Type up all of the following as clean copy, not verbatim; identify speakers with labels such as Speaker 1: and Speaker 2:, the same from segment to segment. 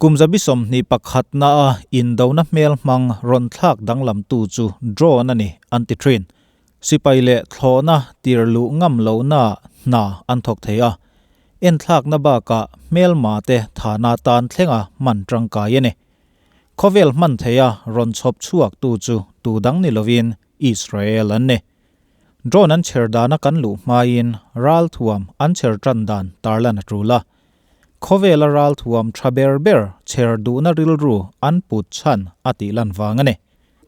Speaker 1: Kum 21 a indona hmel hmang rawn thlak danglamtu chu drone a ni an ti thin. Sipai leh thlawhna tir luh ngam lohna hna an thawk thei a, enthlakna bakah hmelma te thana tan thlenga hman tangkai a ni. Khawvel hman theia rawn chhawp chhuaktu chu tu dang ni lovin Israel an ni. Drone an chher dana kan luh hmain ral thuam an chher tan dan tarlan a tul a. Khawvela ral thuam tha ber ber chher duhna rilru an put chan a tih lan wang a ni.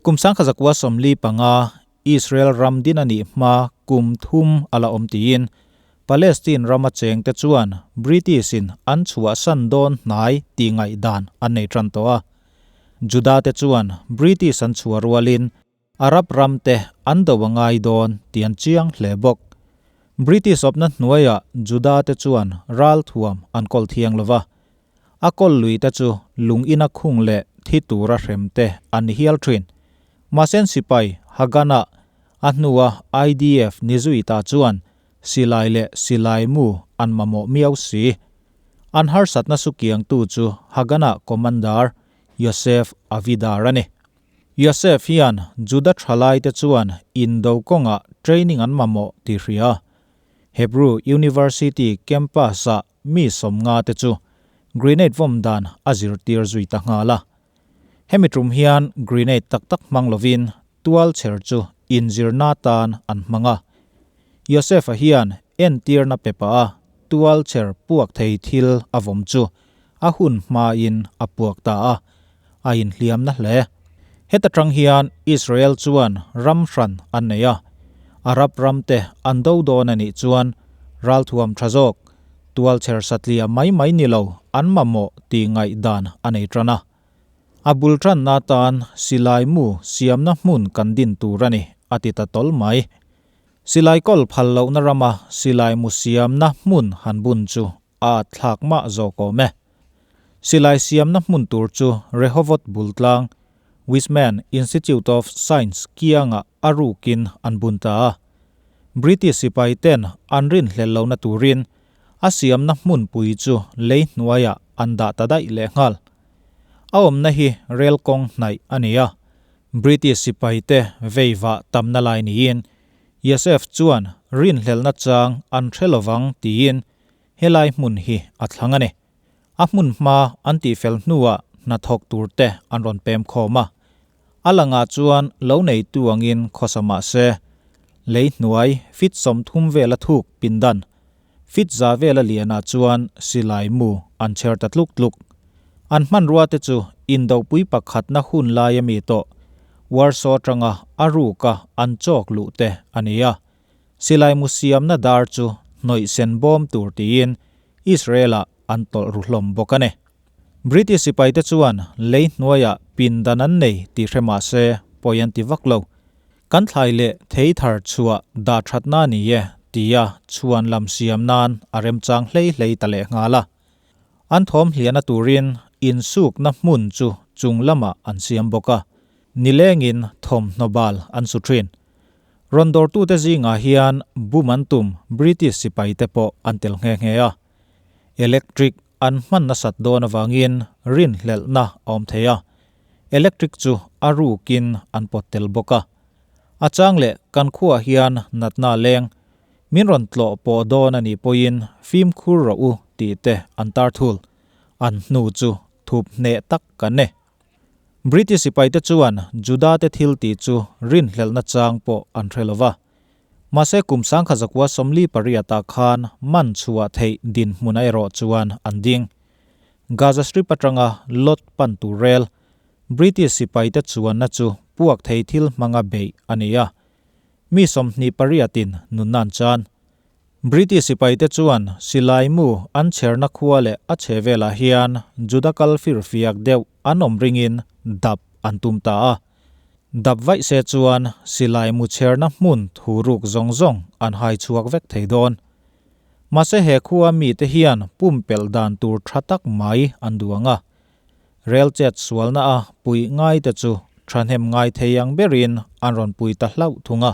Speaker 1: Kum 1945 Israel ram din ani hma kum thum ala awm tiin Palestine rama cheng te chuan British in an chhuah san dawn hnai ti ngai dan an nei tran to a. Juda te chuan British an chhuah rualin Arab ram te an do angai dawn tian chiang hle bawk. British opna hnuaia Juda te chuan ral thuam an kol thiang lova. A kol lui te chu lung ina khung le thi tura hrem te an hial thin. Masen sipai Hagana a hnuwa IDF nizuita chuan silai le silai mu an mamo miau si. An har satna sukiang tu chu Hagana commander Yosef Avidar ani. Yosef hian Juda thalai te chuan Indo konga training an mamo ti hria. Hebrew University campus a mi somnga te chu grenade vom dan azir tir zui ta ngala. Hemi tum hian grenade tak tak mang lovin tual cher chu inzir na tan an manga. Yosef a hian en tir na pepa a tual cher puak thei thil avom chu a hun ma in a puak ta a a in hliam na hle. Heta tang hian Israel chuan ram hran an nei a. Arab ram te an do dawn ani chuan ral thuam thazok tual cher satlia mai mai ni lo an mamo ti ngai dan anei trana. A bul tran na tan silai mu siam na hmun kan din tur ani ati ta tol mai. Silai kol phal lo na rama silai mu siam na hmun han bun chu a thlak ma zo ko me. Silai siam na hmun tur chu Rehovot bultlang Wisman Institute of Science kianga arukin an bunta a. British sipai ten an rin hlel lo na turin a siam na hmun pui chu lei hnuaia an da ta dai le ngal. A awm na hi rail kawng hnai ania. British sipai te veiva tamna lai niin Yosef chuan rin hlelna chang an threlovang tiin helai hmun hi a thlang ani. A hmun hma an ti fel hnuwa na thawk tur te an rawn pem khawma. Alanga chuan lo nei tu angin khawsama se lei hnuai fit 30 vela thuk pindan fit za vela liana chuan silai mu an cher ta tluk tluk. An hman rua te chu indo pui pakhat na hun lai ami to Warsaw tanga aruka an chok lu te ania. Silai mu siam na dar chu noi sen bom tur tiin Israela an tol ruhlom bokane. British sipai te chuan lei hnuaia pindan an nei ti hrema se poyan ti vaklo. Kan thlai le thei thar chua da thatna ni ye tia chuan lam siam nan arem chang hlei hlei ta le ngala. An thom hliana turin in suk na hmun chu chung lama an siam boka. Nilengin thom nobal an su thin. Rondor tu te zinga hian bumantum British sipai te po an tel nge nge a. Electric an hman na sat dawn awangin rin hlel na awm theia. Electric chu arukin an pot tel boka. A chang le kan khuwa hian natna leng min ron tlo po dawn ani poin fim khur ro u ti te an tar thul an hnu chu thup hne tak kan ne. British sipai te chuan Juda te thil ti chu rin hlel na chang po an threlova. Mase kum 1948 khan man chhuwa thei din hmun ero chuan an ding. Gaza Strip atanga lot pan tu rail British sipai te chuan na chu puak thei thil manga bei ania. Mi 28 nunan chan. British sipai te chuan silai mu an cherna khuwa le a chhevela hian Judakal fir fiak deuh an awm ringin dap an tum ta a. Dap vai se chuan silai mu cherna hmun thuruk zawng zawng an hai chhuak vek thei dawn. Mase he khuwa mi te hian pumpel dan tur tha tak mai an duanga. Rail chet sualna a pui ngai te chu thahnem ngai theiang berin an rawn pui ta hlau thunga.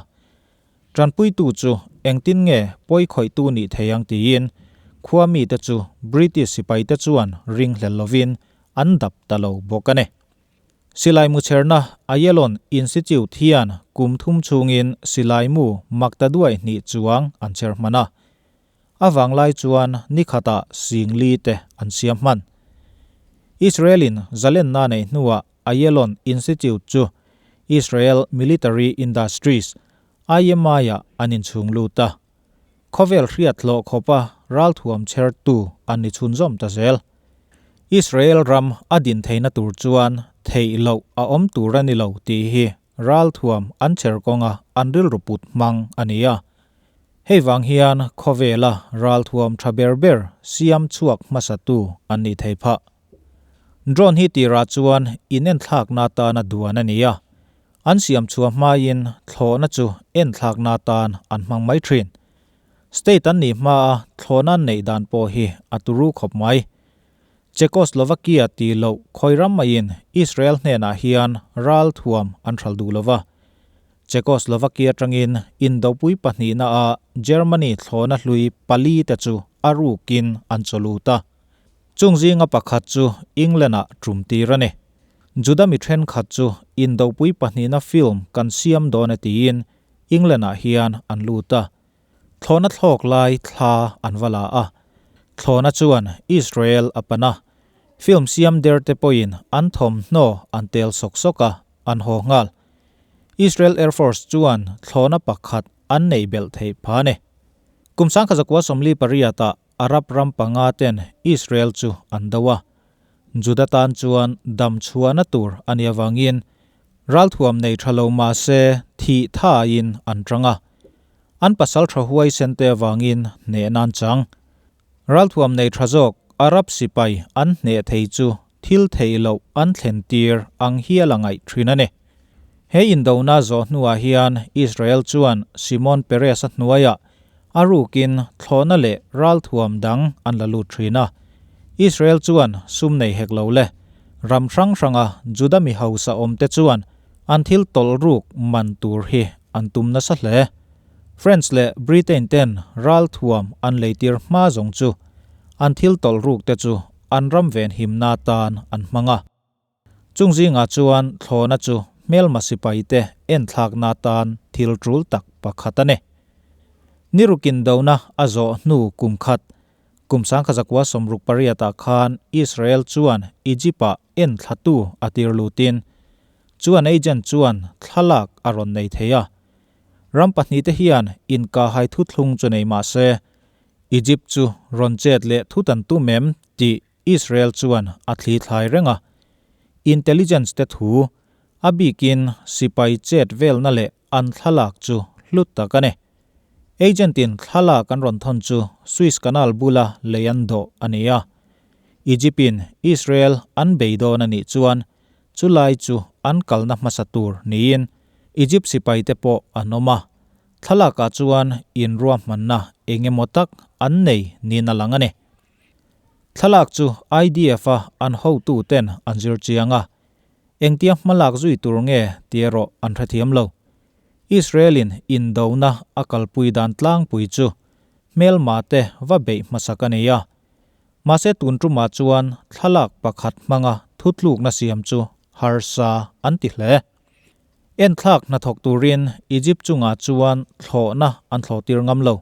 Speaker 1: Tran pui tu chu engtin nge poi khoi tu ni theiang tiin khuwa mi te chu British sipai te chuan ring hlel lovin an dap ta lo bawk a ni. Silai mu chherna Ayalon Institute hian kum thum chhungin silai mu maktaduai hnih chuang an chher hman a. A vanglai chuan ni khatah singli te an siam hman. Israel-in zalenna neih hnuah Ayalon Institute chu Israel Military Industries, IMI-ah an inchhung lut a. Khawvel hriat hlawh khawpa ralthuam chhertu an ni chhunzawm ta zel. Israel ram a din theihna tur chuan theih loh a awm tur a ni lo tih hi ralthuam an chher kawnga an rilru put hmang a ni a. Hei vang hian khawvela ralthuam tha ber ber siam chhuak hmasatu an nih thei phah. Drone hi tirah chuan inenthlakna atana duan a ni a. An siam chhuah hmain thlawhna chu enthlakna atan an hmang mai thin. State an nih hmaa thlawhna an neih dan pawh hi a turu khawp mai. Czechoslovakia tih loh khawi ram maiin Israel hnenah hian ral thuam an hral duh lo va. Czechoslovakia atangin indopui pahnihnaah Germany thlawhna hlui pali te chu a rukin an chaw lut a. Chung zinga pakhat chu England-ah tum tir a ni. Juda mi thenkhat chu indopui pahnihna film kan siam dawn e tiin England-ah hian an lut a. Thlawhna thlawk lai thla an va la a. Thlawhna chuan Israel a pan a. Film siam der te pawhin an thawmhnaw an tel sawk sawk a, an haw nghal. Israel Air Force chuan thlawhna pakhat an neih belh theih pha a ni. Kum 1948-ah Arab ram panga ten Israel chu an do a. Juda tan chuan dam chhuahna tur a nih avangin ralthuam nei tha lo mah se thih thain an tang a. An pasal tha huaisen te avangin hnehna an chang. Ralthuam nei tha zawk Arab sipai an hneh thei chu thil theih loh an thlen tir ang hial a ngaih thin a ni. He indona zawh hnuah hian Israel chuan Shimon Peres-a hnuaiah A rukin thlawhna leh ralthuam dang an la lut thin a. Israel chuan sum nei hek lo le. Ram hrang hranga Juda mi hausa awmte chuan an thil tawlh ruk man tur hi an tum nasa hle. French leh Britain ten ralthuam an leitir hma zawng chu an thil tawlh ruk te chu an ram venhimna tan an hmang a. Chung zingah chuan thlawhna chu hmelma sipaite enthlakna atan thil tul tak pakhat a ni. Ni rukin dona a zawh hnu kum khat, kum 1968 khan Israel chuan Egypt-ah enthlatu a tir lutin, chuan agent chuan thlalak a rawn nei thei a. Ram pahnihte hian inkahhai thuthlung chu nei mah se, Egypt chu rawn chet leh thut an tum em tih Israel chuan a thli thlai reng a, intelligence te thu, a bikin sipai chet velna leh an thlalak chu hlut tak a ni. Agent in thlalak an rawn thawn chu Suez Canal bula lei an dawh a ni a. Egypt in Israel an bei dawn a nih chuan chulai chu an kalna hmasa tur niin Egypt sipai te pawh an awm a, thlalakah chuan inruahmanna eng emaw tak an nei niin a lang a ni. Thlalak chu IDF-a an hotuten an zir chiang a, engtia hmalak zui tur nge tih erawh an hrethiam lo. Israel-in indona a kalpui dan tlangpui chu hmelma te va beih hmasak a ni a, mahse tun tumah chuan thlalak pakhat hmanga thutlukna siam chu harsa an ti hle. Enthlak hnathawk turin Egypt chungah chuan thlawhna an thlawhtir ngam lo.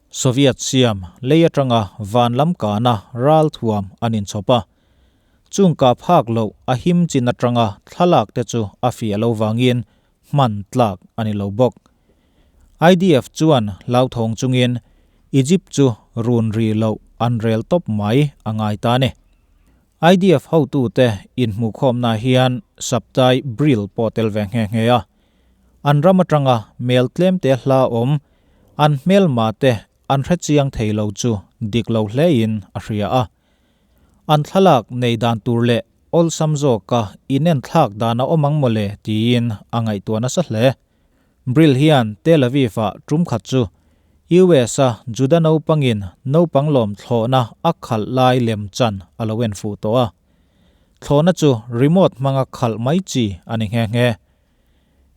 Speaker 1: Soviet siam lei atanga van lam kana ral thuam an inchhawp a. Chung kap hak loh a him chin atanga thlalak te chu a fiah lo vangin hman tlak a ni lo bawk. IDF chuan hlauthawng chungin Egypt chu run ri loh an rel tawp mai a ngai ta a ni. IDF hotute inhmuhkhawmna hian Saptai Brill pawh tel ve nghe nghe a. An ram atanga mel tlemte hla awm, an hmelma te an hrechiang thei lo chu dik lo hlein a hria a. An thlalak nei dan tur leh awlsam zawka inenthlak dan a awm ang mawle tiin a ngaihtuah nasa hle. Brill hian Tel Aviv-ah tum khat chu US-a Juda naupangin naupang lawm thlawhna a khalh lai lem chan a lo en fuh tawh a. Thlawhna chu remote hmanga khalh mai chi a ni nghe nghe.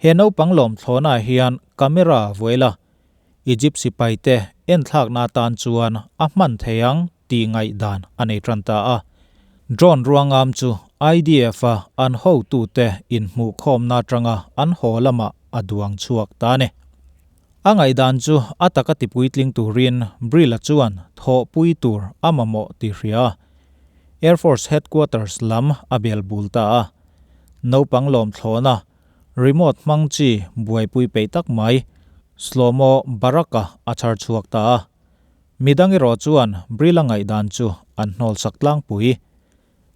Speaker 1: He naupang lawm thlawhnaah hian camera vuai la, Egypt sipaite enthlakna atan chuan a hman thei ang tih ngaihdan a nei tan ta a. Drone ruangam chu IDF-a an hotute inhmuhkhawmna atanga an haw lamah a duang chhuak ta a ni. A ngaihdan chu a taka tipuitling turin Brill-a chuan thawhpui tur a mamawh tih hria a, Air Force Headquarters lam a bel bul ta a. Naupang lawmthlawhna remote hmang chi buaipui peih tak mai Shlomo Barak-a a chhar chhuak ta a. Midang erawh chuan Brill-a ngaihdan chu an hnawlsak tlangpui.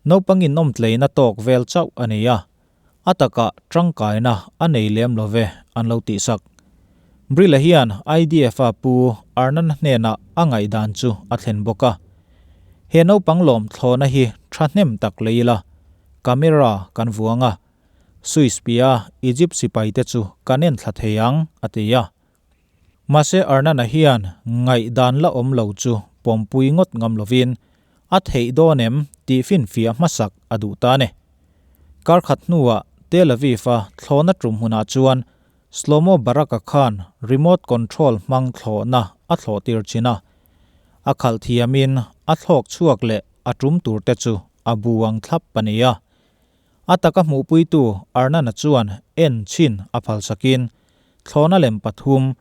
Speaker 1: Naupang inawmtleina tawk vel chauh a ni a, a takah tangkaina a nei lem lo ve an lo tihsak. Brill-a hian IDF-a pu Arnan hnenah a ngaihdan chu a thlen bawk a. He naupang lawm thlawhna hi thahnem tak lei ila, camera kan vuang a, Swiss pia Egypt sipaite chu kan enthla thei ang, a ti a. Mahse Arnana hian ngaihdan la awm lo chu pawmpui ngawt ngam lovin a theih dawn em tih finfiah hmasak a duh ta a ni. Kar khat hnuah Tel Aviv-a thlawhna tum hmunah chuan Shlomo Barak-a khan remote control hmang thlawhna a thlawh tir thin a. A khalh thiamin a thlawk chhuak leh a tum turte chu a bu ang thlap a ni a. A taka hmuhpuitu Arnana chuan en chhin a phalsakin thlawhna lem pathum,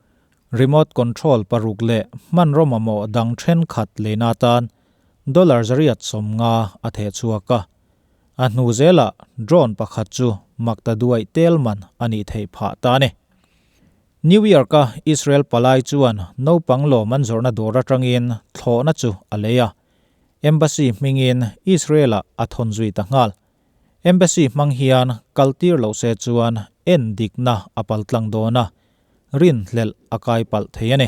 Speaker 1: remote control paruk leh hmanraw mamawh dang thenkhat leina atan dollar 150 a theh chhuak a. A hnu zelah drone pakhat chu makta duaih tel man a nih theih phah ta a ni. New York-a Israel palai chuan naupang lawm an zawrhna dawr atangin thlawhna chu a lei a. Embassy hmingin Israel-ah a thawn zui ta nghal. Embassy hmang hian kal tir loh se chuan en dikna a pal tlang dawn a, rinhlelh a kai palh thei a ni.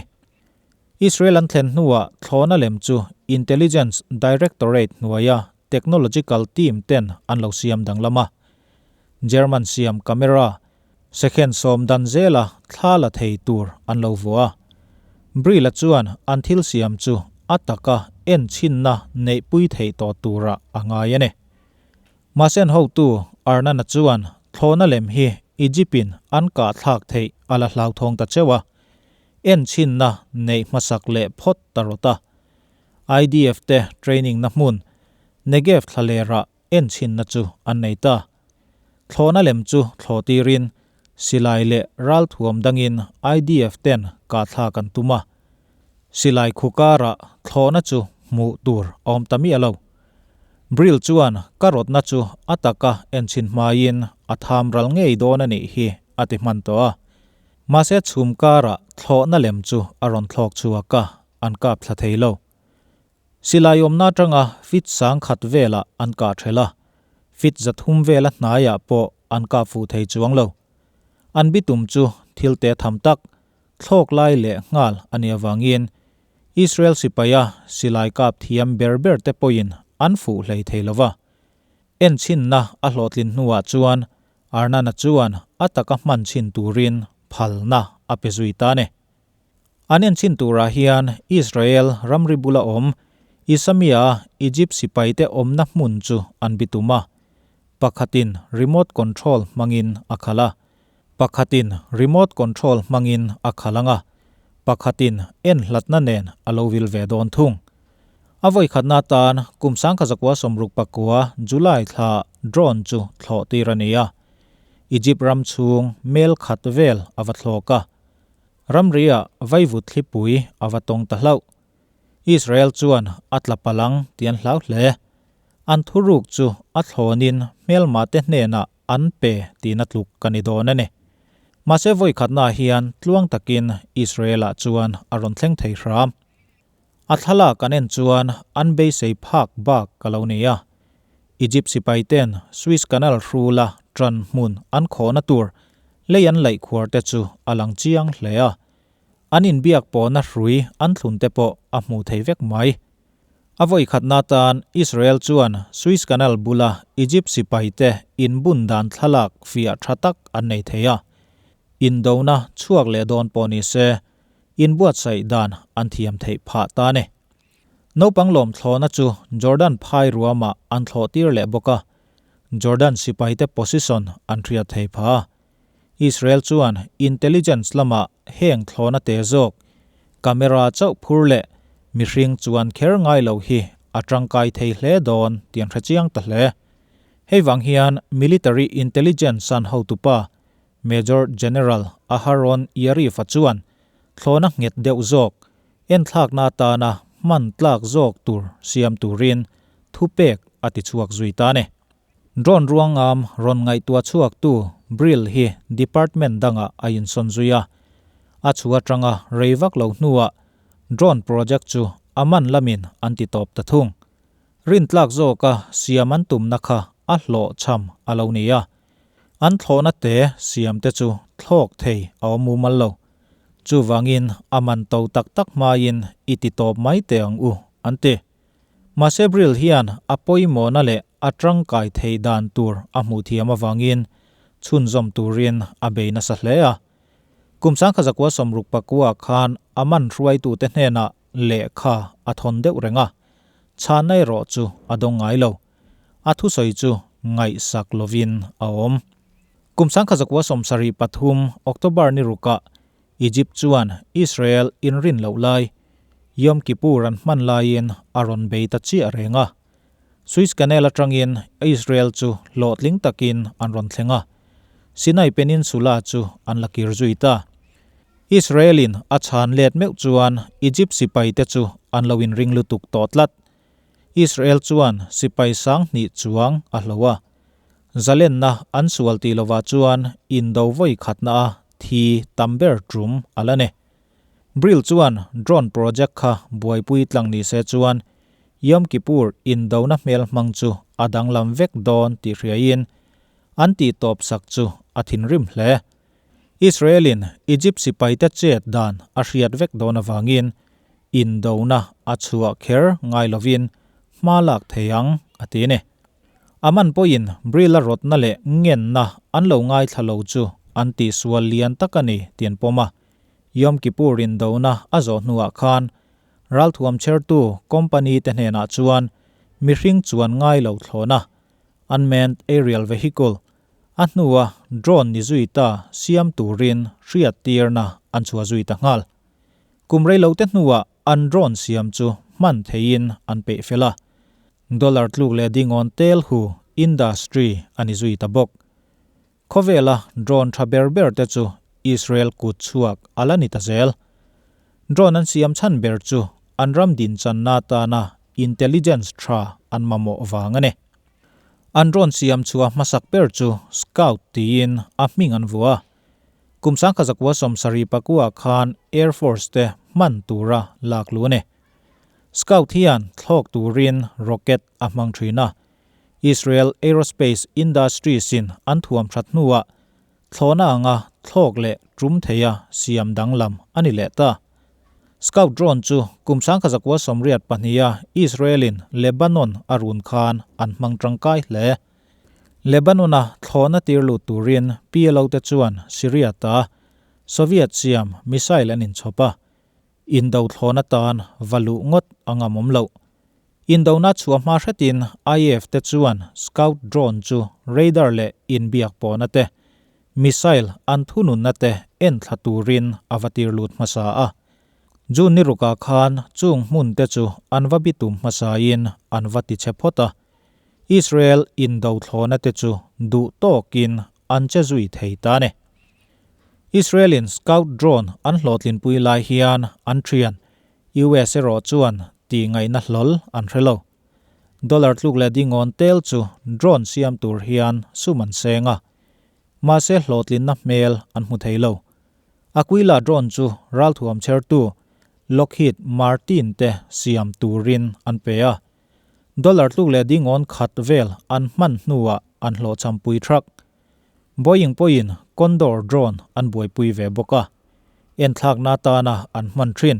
Speaker 1: Israel an thlen hnuah thlawhna lem chu Intelligence Directorate hnuaia technological team ten an lo siam danglam a. German siam camera second 10 dan zela thla la thei tur an lo vuah a. Brill-a chuan an thil siam chu a taka en chhinna neihpui theih tawh turah a ngai a ni. Mahse an hotu Arnana chuan thlawhna lem hi Egypt-in an kah thlak theih a la hlauthawng ta cheuh a, en chhinna neih hmasak leh phawt ta rawt a. IDF te training na hmun Negev thlalerah en chhinna chu an nei ta. Thlawhna lem chu thlawh tirin silai leh ralthuam dangin IDF ten kah thlak an tum a. Silai khu karah thlawhna chu hmuh tur a awm ta miah lo. Brill chuan ka rawtna chu a taka en chhin hmaiin a tham ral ngei dawn a nih hi a ti hman tawh a. Mahse chhum karah thlawhna lem chu a rawn thlawk chhuak a, an kap thla thei lo. Silai awmna atanga feet 1000 velah an kah thelh a, feet 300 vela hnaiah pawh an kap fuh thei chuang lo. An bitum chu thil te tham tak, thlawk lai leh nghal a nih avangin Israel sipaia silai kap thiam ber ber te pawhin an fuh hlei thei lo va. En chhinna a hlawhtlin hnuah chuan Arnana chuan a taka hman chhin turin phalna a pe zui ta a ni. An en chhin turah hian Israel ramri bula awm Isamia Egypt sipaite awmna hmun chu an bitum a, pakhatin remote control hmangin a khalh a, pakhatin remote control hmangin a khalh ang a, pakhatin en hlatna nen a lo vil ve dawn thung. A vawikhatna atan kum 1969 July thla drone chu thlawh tir a ni a, Egypt ram chhung mel khat vel a va thlawk a. Ramriah vaivut thlipui a va tawng ta hlauh. Israel chuan a tla palh ang tih an hlau hle. An thuruk chu a thlawnin hmelmate hnenah an pe tihna tluk ka ni dawn a ni. Mahse vawikhatnaah hian tluang takin Israel-ah chuan a rawn thleng thei hram. A thlalak an en chuan an beisei phak bak ka lo ni a. Egypt sipai ten Suez Canal hrula ṭan hmun an khawhna tur lei an laih khuar te chu a lang chiang hle a. An inbiak pawhna hrui an thlun te pawh a hmuh thei vek mai. A vawikhatna atan Israel chuan Suez Canal bula Egypt sipai te inbun dan thlalak fiah tha tak an nei thei a. Indona chhuak leh dawn pawh ni se inbuatsaih dan an thiam theih phah ta a ni. Naupang lawm thlawhna chu Jordan phai ruamah an thlawh tir leh bawk a, Jordan sipaite position an hriat thei phah a. Israel chuan intelligence lamah heng thlawhna te zawk, camera chauh phur leh mihring chuan kher ngai lo hi a tangkai thei hle dawn tih an hre chiang ta hle. Hei vang hian Military Intelligence an hotupa Major General Aharon Yariv-a chuan thlawhna nghet deuh zawk enthlakna atana hman tlak zawk tur siam turin thupek a ti chhuak zui ta a ni. Drone ruangam rawn ngaihtuah chhuaktu Brill hi department dangah a insawn zui a, a chhu atanga rei vak lo hnuah drone project chu a man lamin an ti tawp ta thung. Rintlak zawka siam an tumna kha a hlawhchham a lo ni a, an thlawhna te siam te chu thlawk thei a awm mumal lo. Chuvangin a man to tak tak hmain i ti tawp mai teh ang u, an ti. Mahse Brill hian a pawimawhna leh a tangkai theih dan tur a hmuh thiam avangin chhunzawm turin a bei nasa hle a. Kum sangkhazakua sawmruk pakua khan a man hruaitute hnenah lehkha a thawn deuh reng a, chhanna erawh chu a dawng ngai lo. A thusawi chu ngaihsak lovin a awm. Kum sangkhazakua 73 October ni rukah Egypt chuan Israel inrin loh lai, Yom Kippur an hman laiin a rawn bei ta chiah reng a. Suez Canal atangin Israel chu hlawhtling takin an rawn thleng a, Sinai Peninsula chu an la kir zui ta. Israel-in a chhan let meuh chuan Egypt sipaite chu an lo inring lutuk tawh tlat. Israel chuan sipai sanghnih chuang a hlo a, Zalenna an sual tih lovah chuan indo vawi khatna a thi tam ber tum a la ni. Brill chuan drone project kha buaipui tlang ni se chuan Yom Kippur indona hmel hmang chu a danglam vek dawn tih hriaiin an tih tawp sak chu a thinrim hle. Israel-in Egypt sipaite chet dan a hriat vek dawn avangin indona a chhuah kher ngai lovin hma lak thei ang a ti a ni. A man pawhin Brill-a rawtna leh ngenna an lo ngaithla lo chu an tihsual lian tak a ni tih an pawm a. Yom Kippur indona a zawh hnuah khan ralthuam chhertu company te hnenah chuan mihring chuan ngai lo thlawhna, unmanned aerial vehicle, a hnua drone ni zui ta siam turin hriattirna an chhuah zui ta nghal. Kum reilote hnuah an drone siam chu hman theihin an peih fel a. Dollar tluk leh dingawn tel hu industry a ni zui ta bawk. Khawvela drone tha ber ber te chu Israel kut chhuak a la ni ta zel. Drone an siam chhan ber chu an ram dinchanna atana intelligence tha an mamawh vang a ni. An drone siam chhuah hmasak ber chu Scout tiin a hming an vuah a. Kum sangkhazakua 74 khan Air Force te hman tura lak luh a ni. Scout hian thlawk turin rocket a hmang thin a, Israel Aerospace Industries-in an thuam that hnuah thlawhna anga thlawk leh tum theia siam danglam a ni leh ta. Scout drone chu kum 1982-a Israel-in Lebanon a run khan an hmang tangkai hle. Lebanon-a thlawhna tir lut turin PLO te chuan Syria ta Soviet siam missile an inchhawp a, Indo thlawn atan va luh ngawt a ngam awm loh. Indona chhuah hma hretin IAF te chuan Scout drone chu radar leh inbiak pawhna te, missile an thununna te en thla turin a va tir lut hmasa a. June ni rukah khan chung hmun te chu an va bitum hmasain an va ti chhe phawt a. Israel indo thlawna te chu duh tawkin an che zui thei ta a ni. Israel-in Scout drone an hlawhtlinpui lai hian an thian US erawh chuan tih ngaihna hlawl an hre lo. Dollar tluk leh dingawn tel chu drone siam tur hian sum an seng a, mahse hlawhtlinna hmel an hmu thei lo. Aquila drone chu ralthuam chhertu Lockheed Martin te siam turin an pe a, dollar tluk leh dingawn khat vel an hman hnuah an hlawhchhampui thak. Boeing pawhin Condor drone an buaipui ve bawk a, enthlakna atana an hman thin.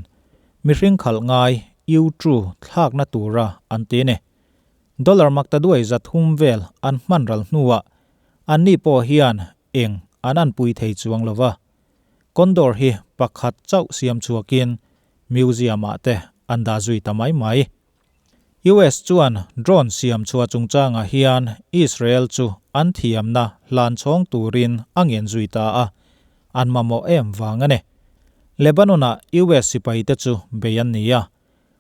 Speaker 1: Mihring khalh ngai U-two thlakna tura an ti a ni. Dollar maktaduai 300 vel an hman ral hnuah anni pawh hian eng an anpui thei chuang lo va. Condor hi pakhat chauh siam chhuakin museum-ah te an dah zui ta mai mai. US chuan drone siam chhuah chungchangah hian Israel chu an thiamna hlan chhawng turin a ngen zui ta a, an mamawh em vang a ni. Lebanon-ah US sipaite chu bei an ni a.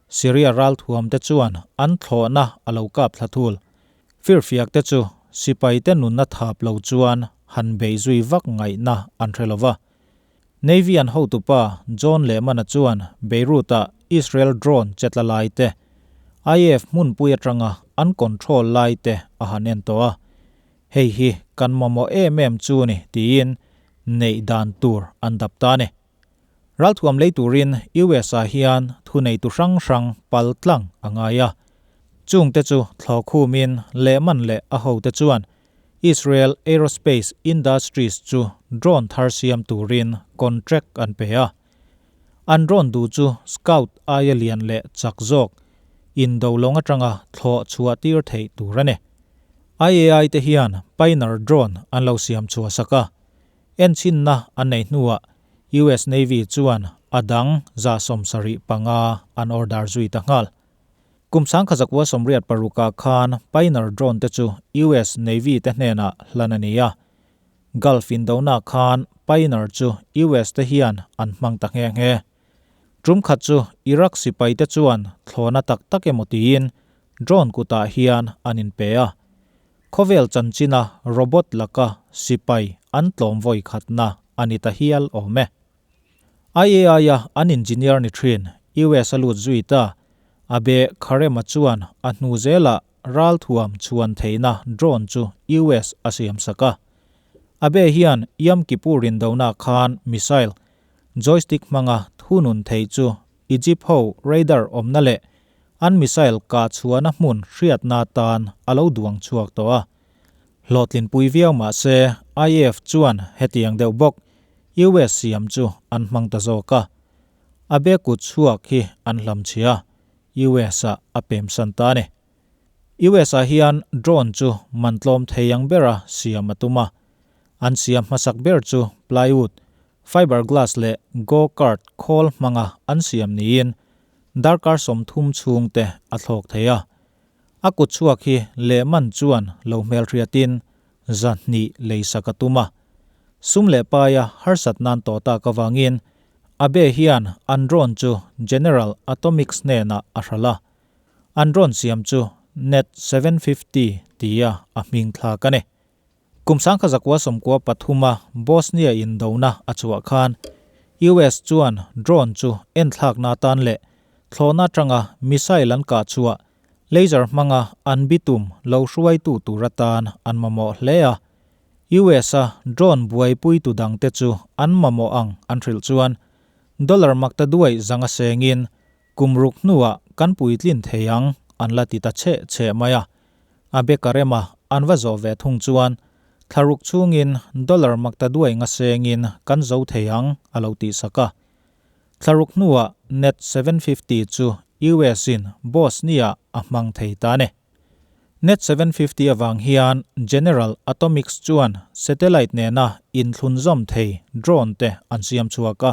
Speaker 1: Syria ralthuam te chuan an thlawhna a lo kap thla thul. Firfiak te chu sipai te nunna thap lo chuan han bei zui vak ngaihna an hre lova. Navy an hotupa John Lehman-a chuan Beirut-a Israel drone chetla lai te, IAF hmunpui atanga an control lai te a han en tawh a. Hei hi kan mamawh em em chu ni tiin neih dan tur an dap ta a ni. Ralthuam lei turin US-ah hian thuneitu hrang hrang pal tlang a ngai a. Chungte chu thlawhkhumin Lehman leh a hote chuan Israel Aerospace Industries chu drone thar siam turin contract an pe a. An drone duh chu Scout aia lian leh chak zawk indo lawng atanga thlawh chhuah tir theih tur a ni. IAI te hian Pioneer drone an lo siam chhuah sak a. Enchinna an nei hnuah US Navy chuan a dang 75 an order zui ta nghal. Kum 1986 ah khan Pioneer drone te chu US Navy te hnenah hlan a ni a. Gulf indona khan Pioneer chu US te hian an hmang ta nghe nghe. Tum khat chu Iraq sipai te chuan thlawhna tak tak emaw tiin drone kutah hian an inpe a. Khawvel chanchina robot laka sipai an tlawm vawi khatna a ni ta hial awm e. IAI-a an engineer ni thin US a lut zui ta, Abe Kharema chuan a hnu zelah ralthuam chhuan theihna drone chu US a siam sak a. Abe hian Yom Kippur indona khan missile, joystick hmanga thunun theih chu Egypt ho radar awmna leh An missile kah chhuahna hmun hriatna atan a lo duang chhuak tawh a. Hlawhtlinpui viau mah se IAF chuan hetiang deuh bawk US siam chu an hmang ta zawk a. A be kut chhuak hi an hlamchhia a, US-ah a pemsan ta a ni. US-ah hian drone chu man tlawm thei ang bera siam a tum a. An siam hmasak ber chu plywood, fiberglass leh go-kart khawl hmanga an siam niin Darkar 30 chhung te a thlawk thei a. A kut chhuak hi lehman chuan lo hmelhriatin 200 leisak a tum a. Sum leh paia harsat nan tawh tak avangin Abe hian an drone chu General Atomics hnenah a hralh a. An drone siam chu Net 750 tia a hming thlak a ni. Kum 1993 a Bosnia indona a chhuah khan US chuan drone chu enthlakna atan leh thlawhna atanga missile an kah chhuah laser hmanga an bitum lo hruaitu tur atan an mamawh hle a. US a drone buaipuitu dangte chu an mamawh ang an hrilh chuan dollar makta duai zanga sengin Kum ruk hnuah kan puitlin thei ang an la ti ta cheh cheh mai a. A bekarema an va zawh ve thung chuan thlaruk chhungin dollar makta duai nga sengin kan zo thei ang a lo tih sak a. Thlaruk hnuah net 750 chu US in Bosnia a hmang thei ta a ni. Net 750 avang hian General Atomics chuan satellite nena inthlunzawm thei drone te an siam chhuak a.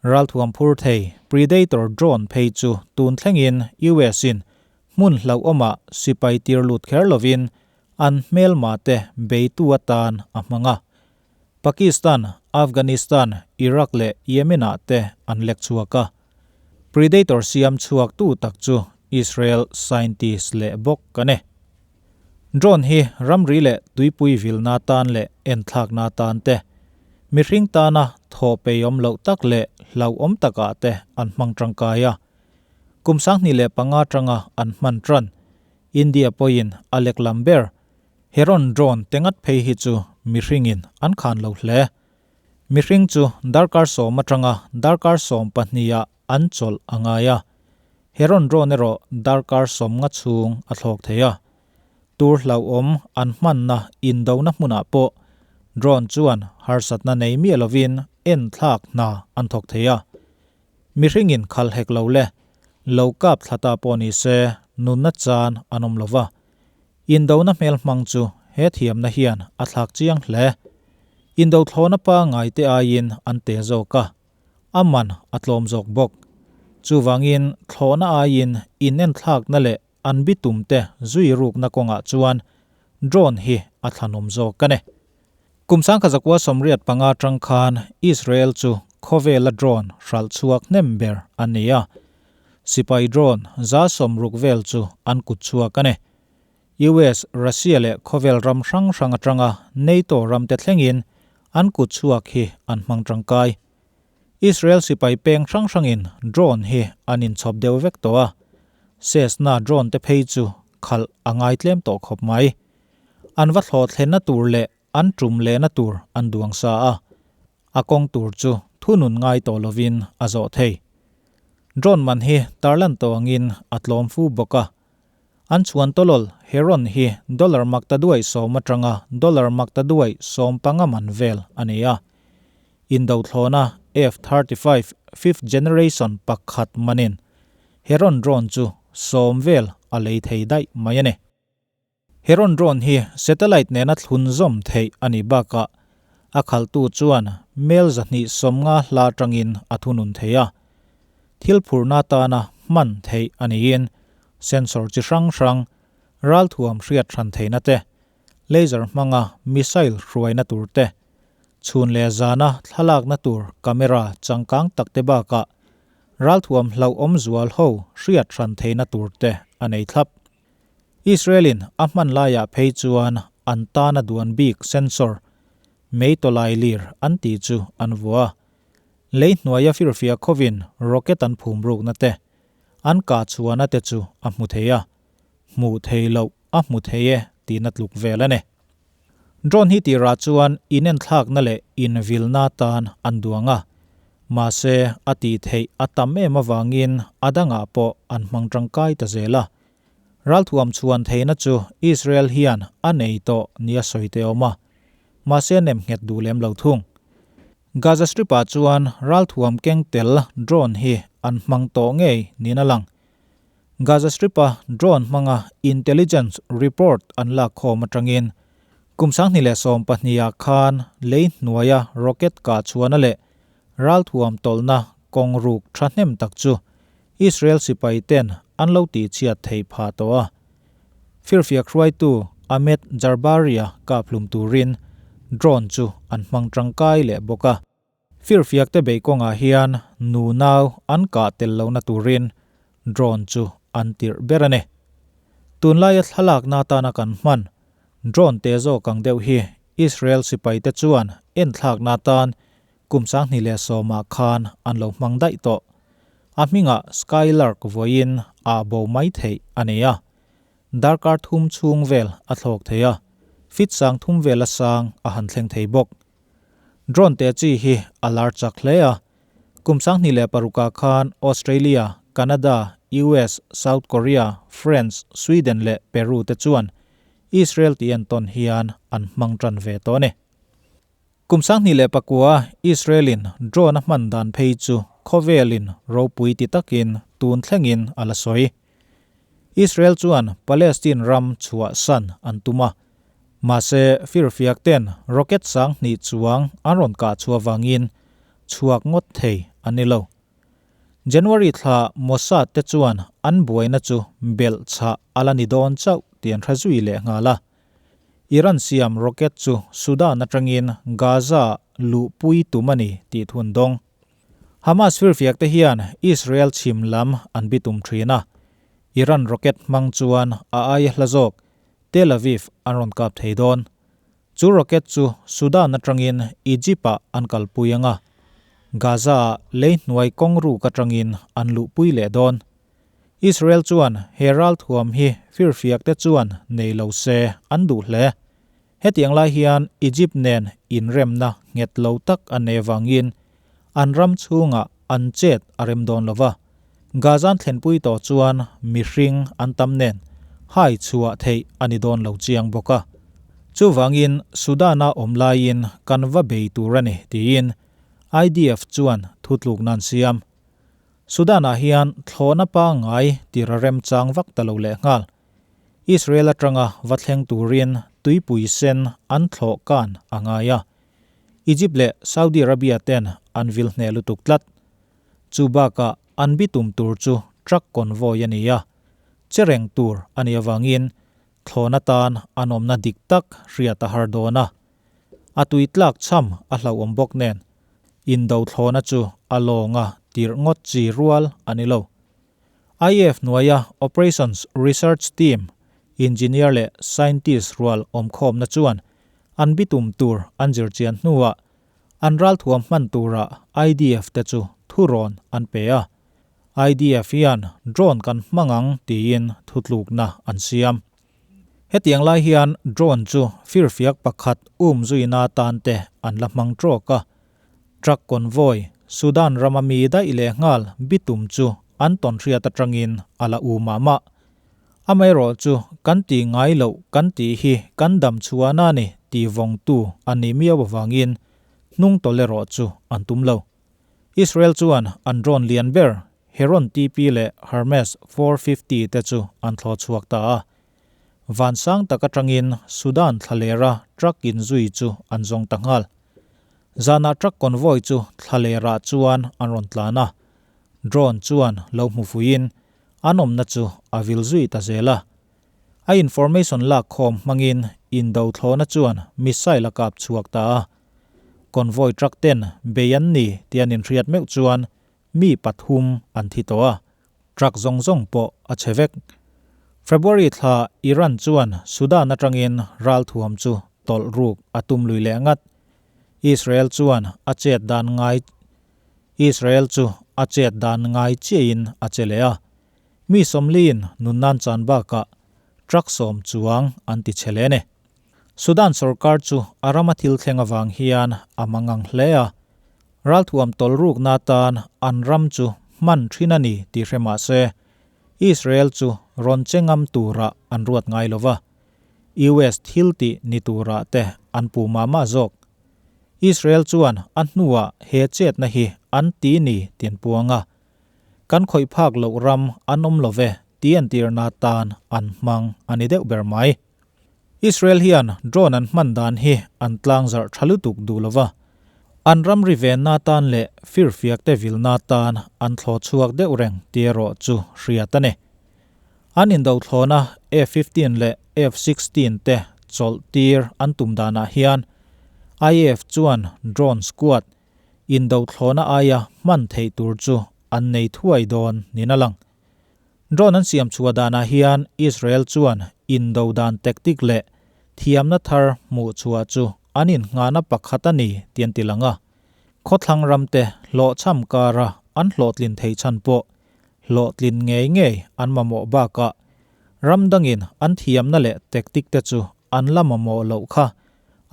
Speaker 1: Ralthuam phur thei Predator drone phei chu tun thlengin US in hmun hlauhawmah sipai tir lut kher lovin an hmelma te beitu atan a hmang a. Pakistan, Afghanistan, Iraq leh Yemen ah te an lek chhuak a. Predator siam chhuak tu tak chu Israel scientist leh bawk a ni. Drone hi ramri leh tuipui vilna atan leh enthlakna atan te, mihring tana thaw peiawm loh tak leh hlauhawm takah te an hmang tangkai a. Kum 2005 atanga an hman tan, India pawhin a leklam ber Heron drone te ngat phei hi chu mihringin an khan lo hle. Mihring chu darkar 10 atanga darkar 12 ah an chawlh a ngai a. Heron drone erawh darkar 50 chhung a thlawk thei a. Tur hlauhawm an hmanna indona hmunah pawh drone chuan harsatna nei miah lovin enthlak hna an thawk thei a. Mihringin khal hek lo le, lo kap thla ta pawh ni se nunna chan an awm lova. Indona hmel hmang chu he thiamna hian a thlak chiang hle. Indo thlawhna pangngai te aiin an te zawk a, a man a tlawm zawk bawk. Chuvangin thlawhna aiin inenthlakna leh an bitum te zui rukna kawngah chuan drone hi a thlanawm zawk a ni. Kum 1985 atang khan Israel chu khawvela drone hralh chhuak hnem ber an ni a. Sipai drone 60 vel chu an kut chhuak a ni. US, Russia leh khawvel ram hrang hrang atanga NATO ram te thlengin an kut chhuak hi an hmang tangkai. Israel sipai peng hrang hrangin drone hi an inchhawp deuh vek tawh a, Cessna drone te phei chu khalh a ngai tlem tawh khawp mai. An va thlawh thlenna tur leh an tum lehna tur an duang sa a, a kawng tur chu thunun ngai tawh lovin a zawh thei. Drone man hi tarlan tawh angin a tlawm fu bawk a. An chhuan tawlawl Heron hi dollar maktaduai sawm atanga dollar maktaduai 15 man vel a ni a. Indothlawna F-35 fifth generation pakhat manin Heron drone chu 10 vel a lei thei daih mai a ni. Heron drone hi satellite nena thlun zawm theih a nih bakah a khaltu chuan mel 250 hla atangin a thunun thei a. Thil phurna atana hman theih a niin sensor chi hrang hrang, ralthuam hriat hran theihna te, laser hmanga missile hruaina tur te, chhun leh zana thlalakna tur camera changkang tak te bakah ralthuam hlauhawm zual ho hriat hran theihna tur te a nei thlap. Israel-in a hman laiah phei chuan an tana duan bik sensor, mei tawlai lir an tih chu an vua a. Lei hnuaia firfiah khawvin rocket an phum rukna te, an kah chhuahna te chu a hmu thei a. Hmuh thei loh a hmu thei e tihna tluk vel a ni. Drone hi tirah chuan inenthlakna leh invilna atan an duang a. Mahse, a tih theih a tam em avangin a dangah pawh an hmang tangkai ta zel a. Ralthuam chhuan theihna chu Israel hian a nei tawh nia sawi te awm a, mahse nem nghet duh lem lo thung. Gaza Strip-ah chuan ralthuam keng tel drone hi an hmang tawh ngei niin a lang. Gaza Strip-a drone hmanga intelligence report an lak khawm atangin kum 2012 ah khan lei hnuaia rocket kah chhuahna leh ralthuam tawlhna kawng ruk thahnem tak chu Israel sipai ten an lo tihchhiat theih phah tawh a. Firfiak hruaitu Ahmed Jarbaria kaphlum turin drone chu an hmang tangkai leh bawk a. Firfiak te beih kawngah hian nu nau an kah tel lohna turin drone chu an tirh ber a ni. Tunlaia thlalakna atana kan hman drone te zawk ang deuh hi Israel sipai te chuan enthlakna atan kum 2010 ah khan an lo hmang daih tawh. A hmingah Skylark vawiin ah bo mai theih a ni a. Darkar thum chhung vel a thlawk thei a, feet 3000 vel a sang a han thleng thei bawk. Drone te chi hi a lar chak hle a. Kum 2006 ah khan Australia, Canada, US, South Korea, France, Sweden leh Peru te chuan Israel tih entawn hian an hmang tan ve tawh a ni. Kum 2009 Israel-in drone a hman dan phei chu khawvelin ropui ti takin tun thlengin a la sawi. Israel chuan Palestine ram chhuah san an tum a, mahse firfiak ten rocket 2000 chuang an rawn kah chhuah vangin chhuak ngawt thei an ni lo. January thla Mossad te chuan an buaina chu belh chhah a la ni dawn chauh tih an hre zui leh nghal a. Iran siam rocket chu Sudan atangin Gaza luhpui tum a ni tih thun dawng. Hamas firfiak te hian Israel chhim lam an bitum thin a, Iran rocket hmang chuan a aia hla zawk Tel Aviv an rawn kap thei dawn. Chu rocket chu Sudan atangin Egypt-ah an kalpui ang a, Gaza-ah lei hnuai kawng ruk atangin an luhpui leh dawn. Israel chuan he ralthuam hi firfiak te chuan nei lo se an duh hle. Hetiang lai hian Egypt nen inremna nghet lo tak an nei avangin an ram chhungah an chet a rem dawn lo va. Gaza an thlenpui tawh chuan mihring an tam nen hai chhuah theih a ni dawn lo chiang bawk a. Chuvangin Sudan-a awm laiin kan va bei tur a ni tiin IDF chuan thutlukna an siam. Sudan-ah hian thlawhna pangngai tir a remchang vak ta lo leh nghal. Israel atanga va thleng turin tuipui sen an thlawh kan a ngai a. Egypt leh Saudi Arabia ten an vil hneh lutuk tlat. Chu bakah an bitum tur chu truck convoy a ni a, che reng tur a nih avangin thlawhna tan an awmna dik tak hriat a har dawn a. A tui tlak cham a hlauhawm bawk nen Indo thlawhna chu a lawnga tirh ngawt chi rual a ni lo. IAF hnuaia Operations Research Team, engineer leh scientist rual awmkhawmna chuan an bitum tur an zirchian hnuah an ralthuam hman tura IDF te chu thurawn an pe a. IDF hian drone kan hmang ang tiin thutlukna an siam. Hetiang lai hian drone chu firfiak pakhat um zuina atan te an la hmang trawk a. Truck convoy, Sudan rama mi daih leh nghal bitum chu an tawn hriat atangin a la u mah mah. Amaherawh chu kan tih ngai loh kan tih hi kan dam chhuahna a ni tih vawngtu a nih miau avangin hnung tawlh erawh chu an tum lo. Israel chuan an drone lian ber Heron TP leh Hermes 450 te chu an thlawh chhuak ta a. Van sang tak atangin Sudan thlalera truck inzui chu an zawng ta nghal. Zanah truck convoy chu thlalerah chuan an rawn tlan a, drone chuan lo hmu fuiin an awmna chu a vil zui ta zel a. A information lak khawm hmangin indo thlawhna chuan missile a kap chhuak ta a. Convoy truck ten bei an ni tih an inhriat meuh chuan mi pathum an thi tawh a, truck zawng zawng pawh a chhe vek. February thla Iran chuan Sudan atangin ralthuam chu tawlh ruk a tum lui leh ngat. Israel chuan a chet dan ngai Israel chu a chet dan ngai chiahin a che leh a. Mi sawmliin nun nan chan bakah truck sawm chuang an ti chhe leh a ni. Sudan sorkar chu a rama thil thleng avang hian a mangang hle a. Ralthuam tawlh rukna atan an ram chu hman thin a ni tih hre mah se, Israel chu rawn che ngam turah an ruat ngai lo va. US thil tih ni turah te an puh mah mah zawk. Israel chuan a hnuah he chetna hi an ti ni tih an puang a. Kan khawih phak loh ram an awm lo ve tih entirna atan an hmang a ni deuh ber mai. Israel hian drone an hman dan hi an tlang zarh tha lutuk duh lo va. An ramri venna atan leh firfiakte vilna atan an thlaw chhuak deuh reng tih erawh chu hriat a ni. An indo thlawna F-15 leh F-16 te chawlh tir an tum danah hian IAF chuan drone squad indo thlawna aia hman theih tur chu an nei thuai dawn niin a lang. Drone an siam chhuah danah hian Israel chuan indo dan tactic leh thiamna thar hmuh chhuah chu an innghahna pakhat a ni tih an ti lang a. Khawthlang ramte hlawhchham kara an hlawhtlin theih chhan pawh hlawhtlin ngei ngei an mamawh bakah ram dangin an thiamna leh tactic te chu an la mamawh loh kha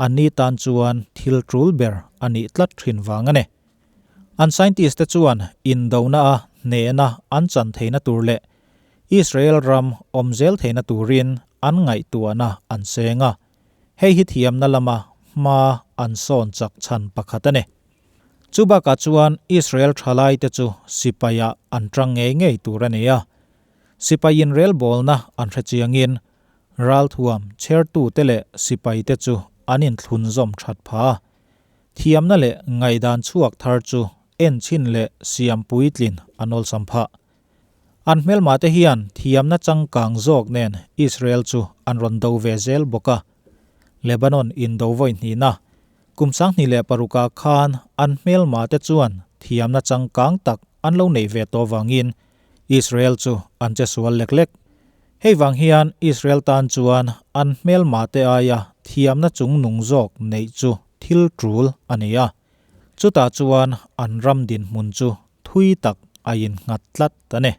Speaker 1: an ni tan chuan thil tul ber a nih tlat thin vang a ni. An scientist te chuan indona a hnehna an chan theihna tur leh Israel ram awm zel theihna turin an ngaihtuahna an seng a, hei hi thiamna lama hma an sawn chak chhan pakhat a ni. Chu bakah chuan Israel thalaite chu sipaiah an tang ngei ngei tur a ni a. Sipai inrelbawlna an hre chiangin ralthuam chhertute leh sipaite chu an inthlunzawm that phah a. Thiamna leh ngaihdan chhuak thar chu enchhin leh siam puitlin an awlsam phah. An hmelmahte hian thiamna changkang zawk nen Israel chu an rawn do ve zel bawk a. Lebanon indo vawi hnihna Kum 2006ah khan an hmelmahte chuan thiamna changkang tak an lo neih ve tawh vangin Israel chu an che sual lek lek. Hei vang hian Israel tan chuan an hmelmahte aia thiamna chungnung zawk neih chu thil tul a ni a. Chutah chuan an ram dinhmun chu thui tak a innghat tlat a ni.